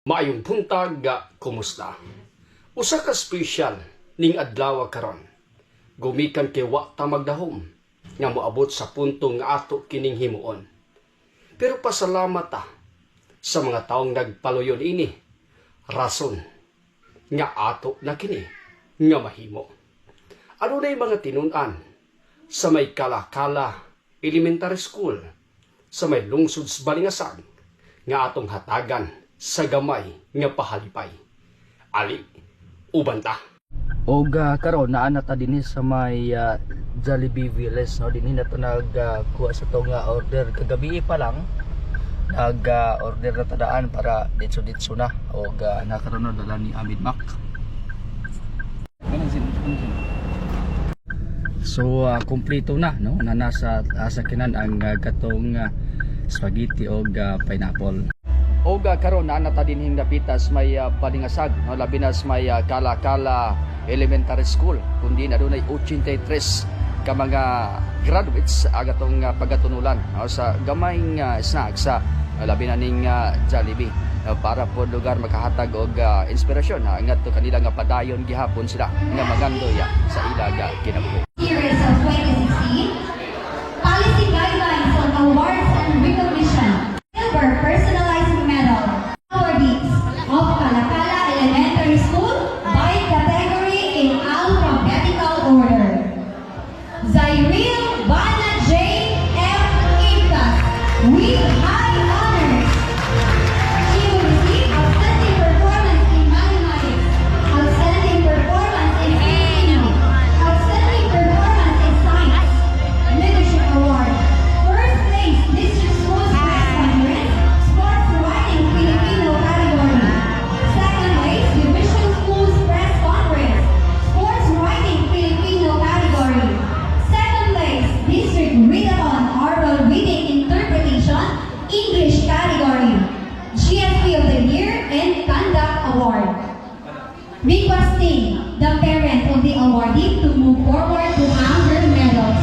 Maayong buntag, kumusta? Usa ka special ning adlaw karon. Gumikan kay wa ta magdahom nga moabot sa punto nga ato kining himuon. Pero pasalamat ta sa mga taong nagpaluyon ini. Rason nga ato na kini nga mahimo. Adunay mga tinun-an sa may Kalakala Elementary School sa may lungsod sa Balingasag nga atong hatagan sa gamay nga pahalipay. Ali, uban ta. Og karon naa na ta dinhi sa may Jollibee Village, no? Dinhi na to nagkuha sa tong order kagabi pa lang. Nag order na ta daan para ditso-ditso na og nakaroon na dala ni Amid Mac. So kumpleto na, no? Na nasa asa kinan ang katong spaghetti og pineapple. Og karon naa na ta dinhing dapitas may Balingasag, no? Labi na sa may Kala-Kala Elementary School kundi adunay 83 ka mga graduates agatong pagatunulan, no? Sa gamay nga snacks sa labi na ning Jollibee, no? Para po lugar makahatag og inspirasyon ha ngadto kanila nga padayon gihapon sila nga magandoy sa ilaga kinabuhi. Series of 2016, Policy Guidelines on Awards and Recognition, Silver Personalized Medal, Awardees of Kalakala Elementary School by category in alphabetical order. Zyril Bana J. F. Ibas with high honors. She will receive Outstanding Performance in Mathematics, Outstanding Performance in Filipino, Outstanding Performance in Science, Leadership Award, First Place District Schools Press Conference, Sports Writing Filipino category, Second Place Division Schools Press Conference, Sports Writing Filipino category, Second Place District Readathon Oral Reading Interpretation, English category, GSP of the Year and Conduct Award. Requesting the parent of the awardee to move forward to hang her medals.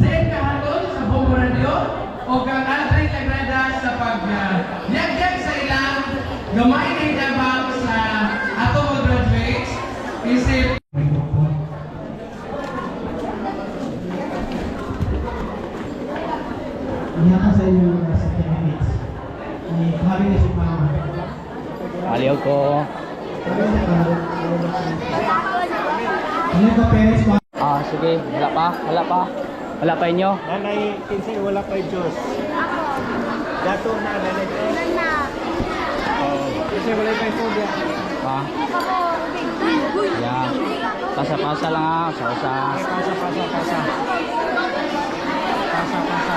Zen Kahaton sa Bombo Radio o kang Aldrin Lagrada sa pag-yagyag sa ilang gamay na itabang sa ato mga graduates isip. Niya sa inyo mga certificates. Ni hari ni si Mama. Aliw ko. Ano ba parents mo? Ah, sige, wala pa, wala pa. Wala pa inyo. Nanay, kinsay wala kay Diyos. Dato na, nanay Diyos. Oh, kinsay wala kay Phobia. Pa. Yeah. Pasa-pasa lang ah, sa-sa. Pasa, pasa, pasa. Pasa, pasa.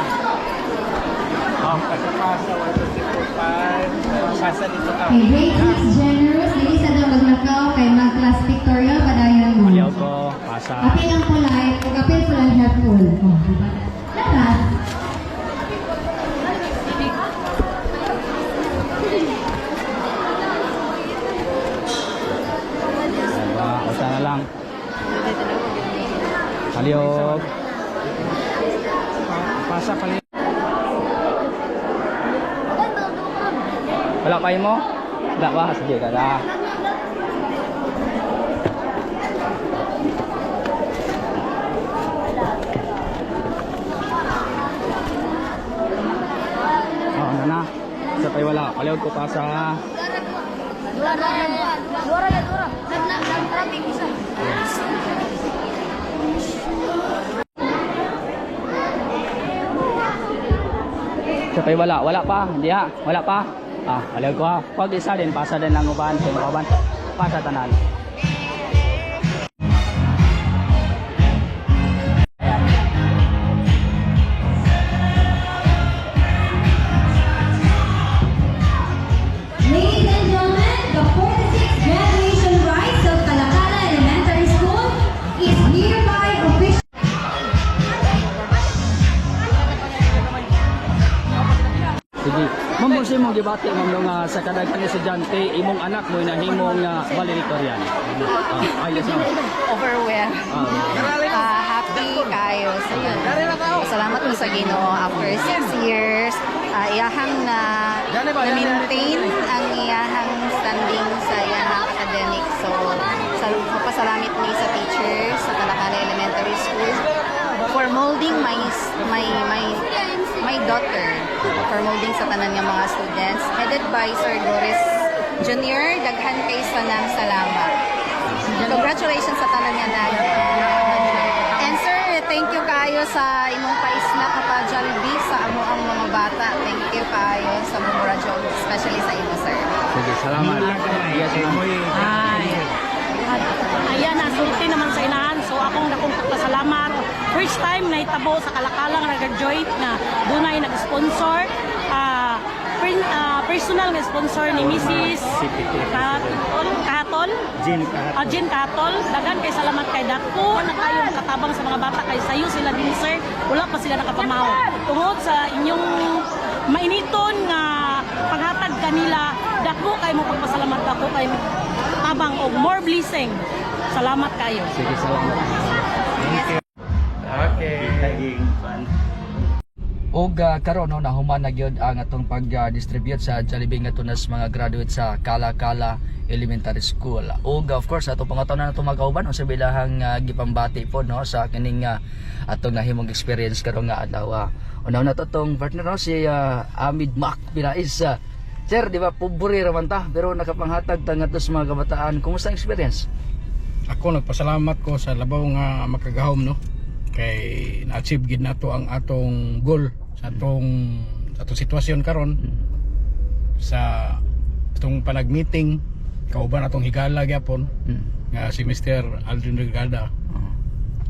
Oh, pasa, pasa. 1, 2, 3, 4, 5. Pasa dito ka. Okay, grade 6 generous, dili sa daw maglakaw kay mag-class pictorial padayon mo. Aliw ko, pasa. Apil ang polite ug apil sila helpful. Oh, diba? Laras. Diba? Usa na lang. Aliw. Pasa pala. Wala pa mo? Wala pa? Sige, kada. Oh, ano na? Sa pa'y wala. Aliw ko pasa. Dua, dua, dua, dua, dua. Nag, nag, nag, isa. Sa pa'y wala, wala pa, hindi ha, wala pa. Ah, wala ko ha. Pag isa din, pasa din ang uban, sa mga uban. Pasa tanan. Ladies and gentlemen, the 46th graduation rites of Kalakala Elementary School is hereby officially Sige. Ma'am, unsa imong gibati ma'am no, nga sa kadaghan estudyante imong anak mo nahimong valedictorian. Ah, ay, yes ma'am. Overwhelmed. Ah, Ah, happy kayo sa Salamat mo sa Ginoo after 6 years, iyahang na na-maintain ang iyahang standing sa iyahang academic. So, sa, mapasalamit mi sa teachers sa Kalakala Elementary School for molding my my my my daughter, for molding sa tanan nga mga students headed by Sir Doris Jr. Daghan kay sanang salamat. Congratulations sa tanan nga nag. And sir, thank you kayo sa imong paisna ka Jollibee sa amo ang mga bata. Thank you kayo sa Mumura Jollibee, especially sa imo, sir. Sige, salamat. Yes ma'am. Ay. At, ayan, nasulti naman sa inahan. So akong dakong pagpasalamat. First time na itabo sa Kalakalang nag-graduate na dunay nag-sponsor. Personal nga sponsor ni Mrs. Katol, Katol? Jean Kahatol. Ah, Jean Katol. Daghan kay salamat kay dako na kayo nakatabang sa mga bata kay sayo sila din, sir. Wala pa sila nakapamaw. Tungod sa inyong mainiton nga paghatag kanila, dako kay mo pagpasalamat, dako kay tabang og more blessing. Salamat kayo. Sige, salamat. Okay. Naging fun. Og karon no, nahuman na gyud ang atong pag-distribute sa Jollibee nga tunas mga graduate sa Kala-Kala Elementary School. Og of course ato pangataw na nato mga kauban unsa bilahang gipambati po no sa kining atong nahimong experience karon nga adlaw. Una na to tong partner no, si Amid Mac Pinais. Sir, di ba pobre ra man ta pero nakapanghatag ta ngadto sa mga kabataan. Kumusta ang experience? Ako nagpasalamat ko sa labaw nga makagahom no, kay na-achieve gid nato ang atong goal sa atong sitwasyon karon sa atong panag-meeting kauban atong higala gyapon nga si Mr. Aldrin Regalda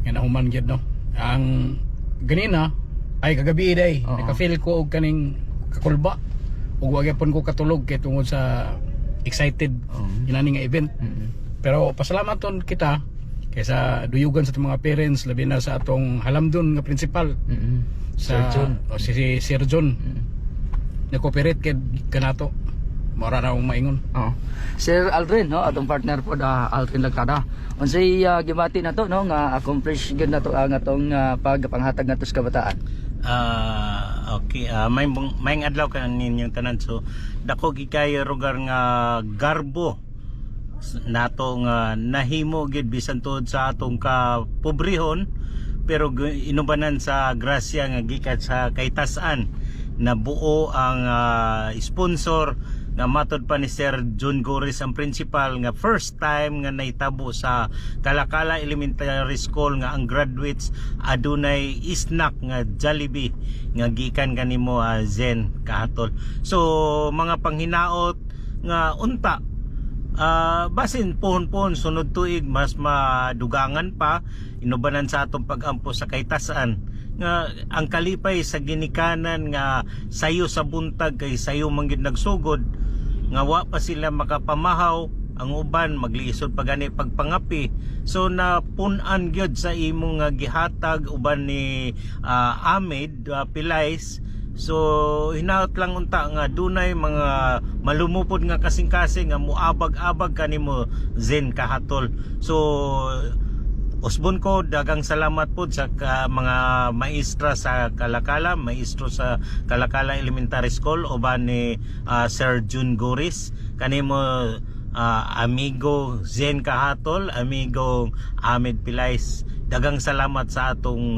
nga nahuman gyud no ang ganina ay kagabi day. Oo. Naka-feel ko og kaning kakulba ug wa gyapon ko katulog kay tungod sa excited Oo. inani nga event. Pero pasalamaton kita kaysa duyugan sa atong mga parents, labi na sa atong halamdon nga principal sa Sir John. O, si Sir John. Nag-cooperate kay kanato. Mora na akong maingon. Oh. Sir Aldrin no, atong partner po da Aldrin Lagtada. Unsay gibati na to no nga accomplish gyud na to ang atong pagpanghatag nato sa kabataan? Ah, okay, may may adlaw ka ninyong tanan. So dako gid kayo lugar nga garbo nato nga nahimo gid bisan tuod sa atong ka pobrehon, pero inubanan sa grasya nga gikan sa kaytas-an na buo ang sponsor nga matod pa ni Sir John Goris ang principal nga first time nga naitabo sa Kalakala Elementary School nga ang graduates adunay snack nga Jollibee nga gikan kanimo, Zen Kahatol. So mga panghinaot nga unta basin pohon-pohon sunod tuig mas madugangan pa, inubanan sa atong pagampo sa kaytasan nga ang kalipay sa ginikanan nga sayo sa buntag kay sayo man gid nagsugod nga wa pa sila makapamahaw, ang uban magliisod pa gani pagpangapi. So napun-an gyud sa imong nga gihatag uban ni Ahmed Pilais. So hinaot lang unta nga dunay mga malumupod nga kasing-kasing nga muabag-abag kanimo, Zen Kahatol. So usbon ko dagang salamat pod sa mga maestra sa Kalakala, maestro sa Kalakala Elementary School uban ni Sir Jun Goris kanimo, amigo Zen Kahatol, amigo Ahmed Pilais. Dagang salamat sa atong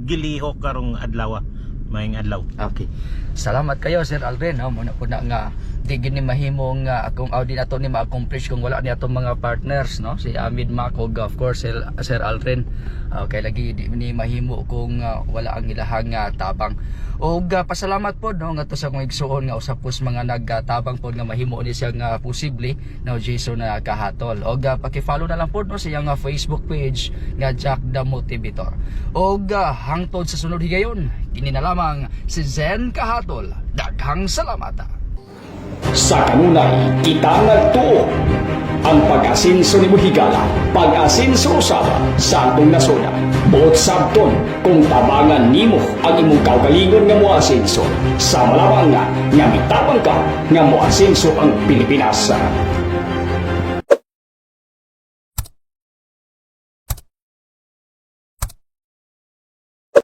gilihok karong adlaw. Maayong adlaw. Okay. Salamat kayo Sir Aldrin no, muna po na nga di gini mahimo nga akong aw di nato ni ma-accomplish kung wala ni atong mga partners no, si Amid Mac ug of course Sir Aldrin. Okay lagi di ni mahimo kung wala ang ilahang tabang. Og pasalamat pod, no, ngadto sa akong igsuon nga usa po sa mga nagtabang pod nga mahimo ni siya nga posible, no, Jason na Kahatol. Og paki-follow na lang pod, no, sa iyang Facebook page nga Jack the Motivator. Og hangtod sa sunod higayon, kini na lamang si Zen Kahatol. Daghang salamat. Sa kanunay, kita nagtuo. Ang pag-asinso ni Buhigala, pag-asinso usab sa atong nasod. Buot sabton kung tabangan nimo ang imong kaugalingon nga moasinso. Sama lamang nga, nga mitabang ka nga moasinso ang Pilipinas.